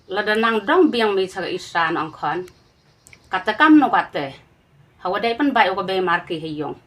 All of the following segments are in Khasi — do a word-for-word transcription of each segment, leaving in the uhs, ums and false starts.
Lada nang dong biang mi cha ka Isha na ong khon. Kata kam no kate. Hawa dei pynbai u ka bei marki ha yung.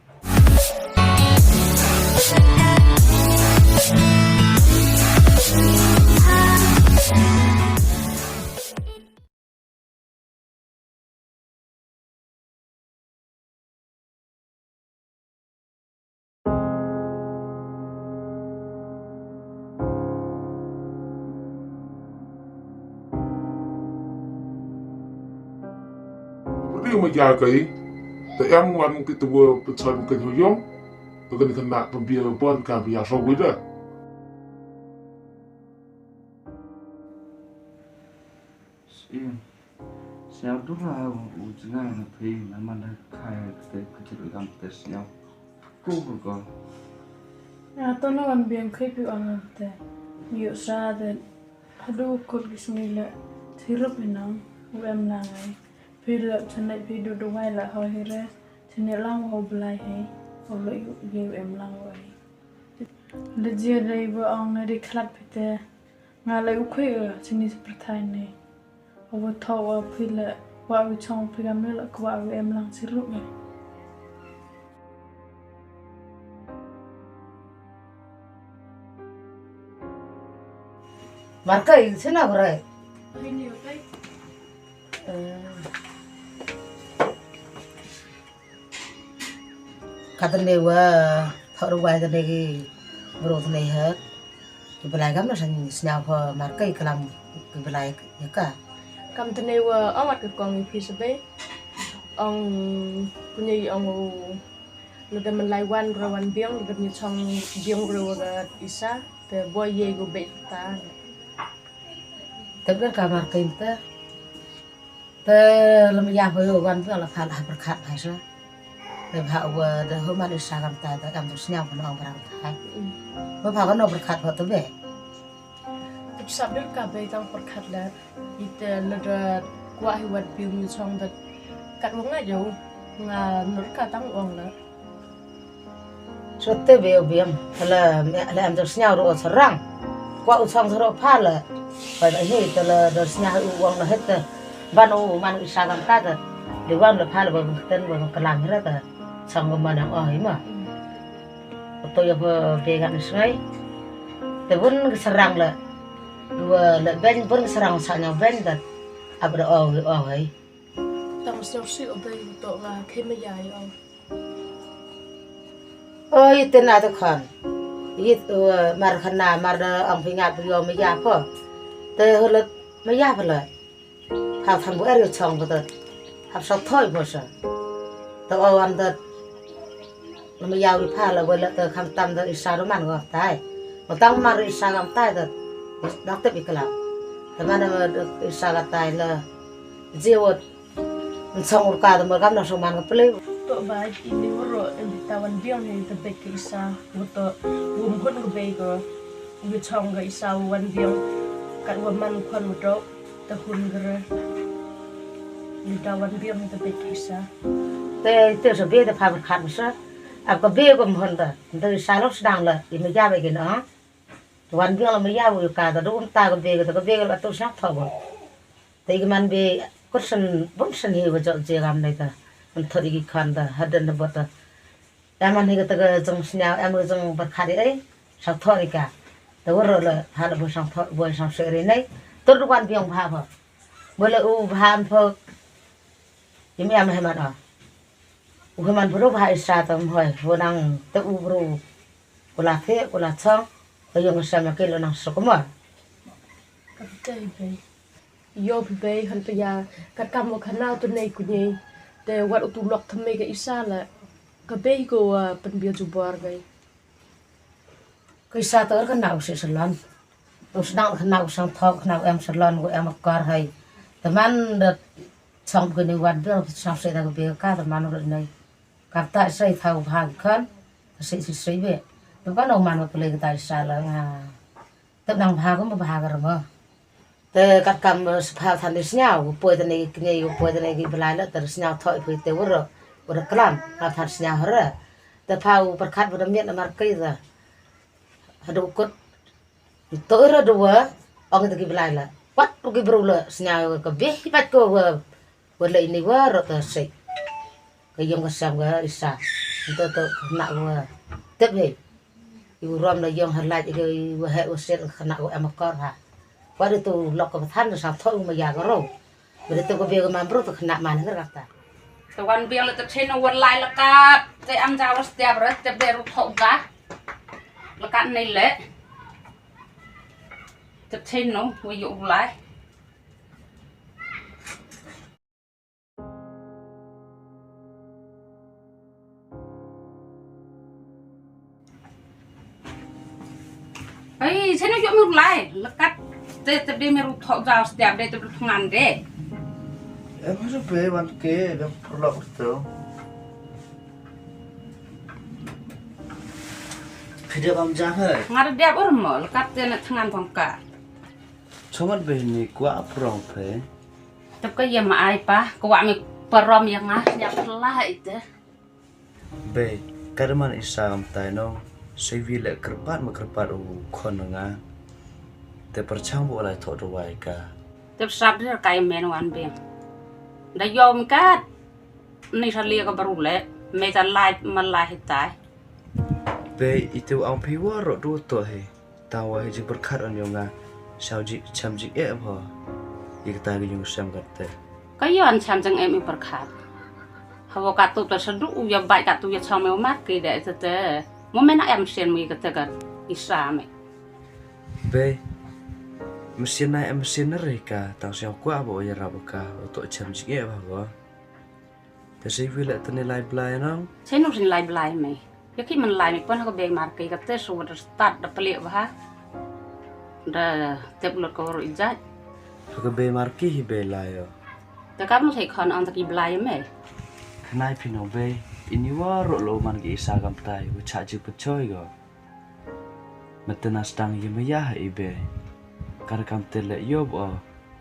Ri ma ja kai, te em wan ki tu pynchon ka yung, te kan kan na pynbia pon ka bia so wida. Sñiaw, sñiaw dura u jngai na phi na man da khai te kjir gam te sñiaw. Ku ko. Ya to no wan biang khai pi ang te. Yu sa de. Hadu kul ki sñiaw le. Thirup inang u em lang ai. Phi le chanai phi du du wai la ho hi re. Chanai lang ho blai hai. Ho le yu ye u em lang wai. Le jia dei ba ong na di khlap phi te. Nga lei u khui u chini si pyrthai ne. Awa thaw wa phi le wa u chong phi gam le la kwa u em lang si ruh ne. Markai sina grai. Katne wa thok ruwai katne ki bro tne ha ki blai kam na san sñiaw pho markai kalam ki blai ya ka. Kam tne wa amat ka kong i phi sabe ong punya i ong u lada man lai wan ra wan biang lada ni chong biang ra wa ga isa te boy ye go be ta. Te ka markai ta. Te lem ya pha yo wan pha la pha la pyrkhat pha sa. Te pha wa da ho man isa kam ta da kam tu sñiaw pha nong pha ta. Ba pha ka no pyrkhat pha tu be. Tup sa bil ka be tang pyrkhat la. Ite la da kwa hi wat bi mi chong da kat wa nga jo nga nur ka tang ong la. Sote be obiam, ala ala am sñiaw ro sarang. Kwa u sang ro pha la. Pa da hi te la da sñiaw u wang la hete. Ban u man isa kam ta da. Di wang la pha la ba bten ba kalam hira ta. Sang ba man ang oh ima. To ya ba be ga ni sngai. Te bun sarang la. Dua la ben bun sarang sa ñiaw ben da. Ab da oh oh hai. Tang sñiaw si obe to nga khei ma ya oh. Oi, te na te khan. Yit, uh, mar khana, mar da ang phi nga phi yo ma ya pho. Te hulat ma ya pho la. Hap tham bu er yo chong pho ta. Hap sa thoi pho sa. Te o wan ta. Ma ya wi pha la, wala te kham tam ta isa ro man ngam tai. Ma tang mar isa ngam tai ta. Dak te bi kala. Te man ma isa ga tai la. Jiwot. Nsong ur ka da mur kam na song man ka plei. To ba ini uro in ta wan biang ni ta bek ka isa. Wuto wum hun ka bei ko. Ngi chong ka isa wan biang. Kat wa man kon wuto ta hun gre. Ni ta wan biang ni ta bek ka isa. Te te sa be ta pha khat sa. Ap ka be ko mhon ta. Ta isa lok sdang la. Ini ja be kin ah. Wan biang la ma ya wi ka ta dum ta ka be ka ta ka be ka la tu snak tho ba. Te ki man be kursen bun sen hi wa jok je gam dai ta. An thot ki khan ta hadan da bot ta. Em an hi ka ta ka jong sñiaw em ka jong bar khat ai. Sang thot ri ka. Ta wor la ha la bo sang thot bo sang se ri nai. Tur du wan biang bha bha. Bo la u bha an pho. Im em he man a. U he man bru bha isa ta hoi. Bo nang ta u bru. Kula the kula chong. Ka yong sa ma ke lo nang sukuma. Ka te be. Yo phi bei han pya kat kam wa khanau tu nei ku nei. Te wat u tu lok thymmai ka isa la. Ka bei ko wa pynbia jubor gai. Ka isa ta er khanau se salon. U sdang khanau sang thok khanau em salon ko em kor hai. Te man da sang ko ni wat bil sang se da ka bei ka te man ro nei. Kap ta sei thau bha ki khan. Sei sei sei be. Te kan u man wa pule ka ta isa la nga. Te nang bha ko ma bha ka rama. Te kat kam, eh, sphal than di sñiaw, u poi tane ki kñi, u poi tane ki blai la, te sñiaw thoi phi te wur, wur klam, ka than sñiaw hore. Te pha u pyrkhat wur miet amar kai te. Hadu kut. To ira duwa, ong te ki blai la. Wat ruh ki bru la sñiaw ka bih bat ko wa, wa la ini wa rot ta sik. Ka yong ka siam ka isa. Nto to na wa tep hei. Iu rom la yong ha laj i wa he wa sir ka na wa em kor ha. Wat to lok ka than sa tho ma ya ka ro. Bada to ka bih ka mam bru to ka na man ka rakta. Te wan biang la te theno wa lai la ka te am ja wa stia bra te beru tho ga. La ka nei le. Te theno wa yu lai. Ai, sino yo mur lai, lekat te te de meru thok jauh setiap de te bertengan de. Em, masa pe wan ke de perlu betul. Kede bam jahai. Ngar dia ur mo, lekat te na tengan tongka. Chomat be ni kwa prong pe. Tep ka yem ai pa, kwa mi perom yang ah, yang telah itu. Be, kada man isa kam tai no, sewi le kerpat ma kerpat u khon nga. Te perchang bu lai thok dawai ka. Tep sab dir kai men wan bing. Da yom kat, ni sa lia ka baru le, me ta lai ma lai hitai. Be, itu ang piwa ro du to he. Tang wa hi jingpyrkhat on yong nga. Shaw jik cham jik eh bho. Ye kata ki yong sem kat te. Ka yon cham jang em i pyrkhat. Hawa katu ta sadu u ya bai katu ya chong me mar ki de te te. Mo me na em sien mo ye kata ka isa me. Be. Mesin na em mesin na re ka tang shaw kwa bo ya rap ka. Oto cham jik eh bho. Te sei wi le tene lai blai nang. Sei nuk sin lai blai me. Ya ki man lai me pon ha ka bei mar kai ka te su da start da pele bha. Da tep lot ka ru ijat. Ha ka bei mar ki hi bei lai yo. Te ka mo sei khon ang ta ki blai me. Khnai phi no bei. Ini wa ro lo man ki isa kam tai wa cha ji pachoi go. Mete na stang ye maya ha ibe. Kar kam te le yob o.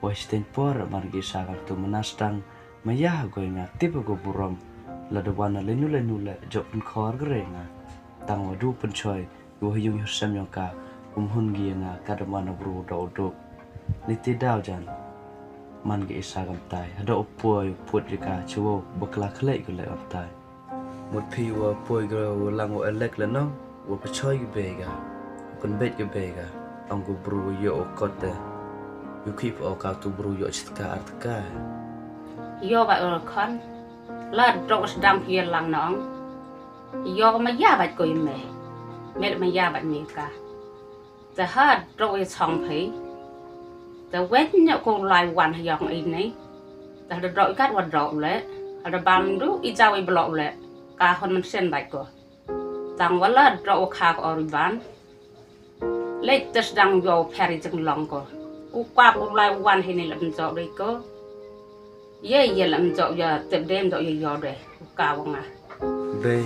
Wa steng por man ki sa kam tu mena stang maya ha goi nga tip go burom. La de wan lenu lenu le jok pen khor gre nga. Tang wa du pen choi. Wa yung yosem yong ka. Um hun gi nga ka de man bru do do. Ni ti daw jan. Man ki sa kam tai. Hado poi put ye ka chuo bakla khlek ko le kam tai. Mut phi wa poi ga wa lang wa elek le nong, wa pachoi ga bei ga, wa pynbeit ga bei ga, ong gu bru wa yoh wa kot de. Yu ki pha o ka tu bru yoh chitka artka. Yo ba ur khon, la dok sdang phi lang nong. Yo ma ya bat ko me, me ma ya bat me ka. Te ha dok i chong phi. Te wet nyo ko lai wan ha yong i nei. Te ha dok i kat wa dok le. Ha da bam du i jaw i blok le. Ka hon man sen bai ko. Tang wa la dok wa kha ko ori ban. Le tes dang yo pher i jeng long ko. U kwap u lai wan hi nei le ben jok dei ko. Ye ye lam jok ya tep dem jok ya yo de ka wa nga. Bei,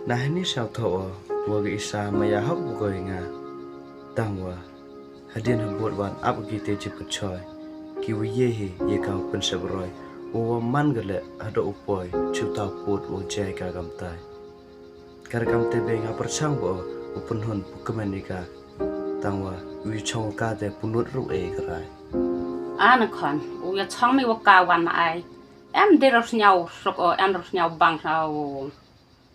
na hini sa tho wa ga isa ma ya hok bu ko nga. Tang wa hadien ha bot wan ap ki te jip ka choi. Ki wa ye hi ye ka pun se broi. Wa wa man ga le hado u poi chu ta pot wa jai ka gam tai. Kar kam te be nga pyrchang bo u pynhun u kmen ika. Tang wa u chong ka te punut ru e ka rai. An khon u ya chong mi wa ka wan ai. Em de ro sñiaw sok o em ro sñiaw bang sa u.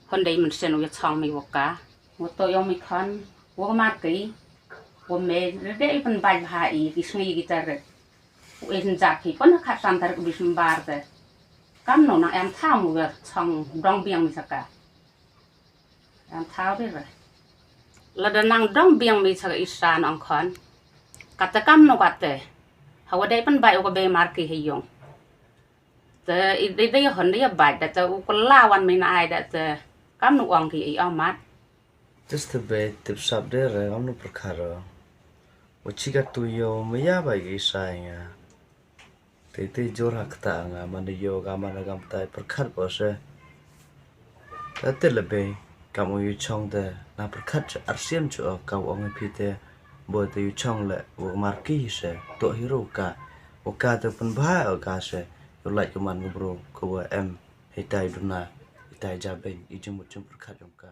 Hon dei men sen u ya chong mi wa ka. Wa to yong mi khon wa mar ki. Wa me de i pynbai ha i ki sngi ki tarik. U e snjak ki pon khat san tarik u December te. Kam no nang em tham u ya chong dong biang mi sa ka. Em thaw ri re. Lada nang dong biang mi sa ka isa nong khon. Kata kam no kata. Hawa dei pynbai u ka bei mar ki he yong. Te i dei dei hon dei bai da te u ka la wan mi na ai da te. Kam no ong ki i ong mat. Just te bei tip sap de re kam no perkara. Wa chi ka tu yo ma ya bai ki isa nga. Te te jor ha kata nga man da yo ga man da gam tai perkhat bo se. Ta te le be kam u yu chong te na perkhat che arsiem che o ka u ong phi te bo te yu chong le u mar ki se to hi ru ka u ka te pun bha o ka se u lai ka man ngu bro ko wa em hei tai duna hei tai ja beng i jumut jum perkhat jong ka.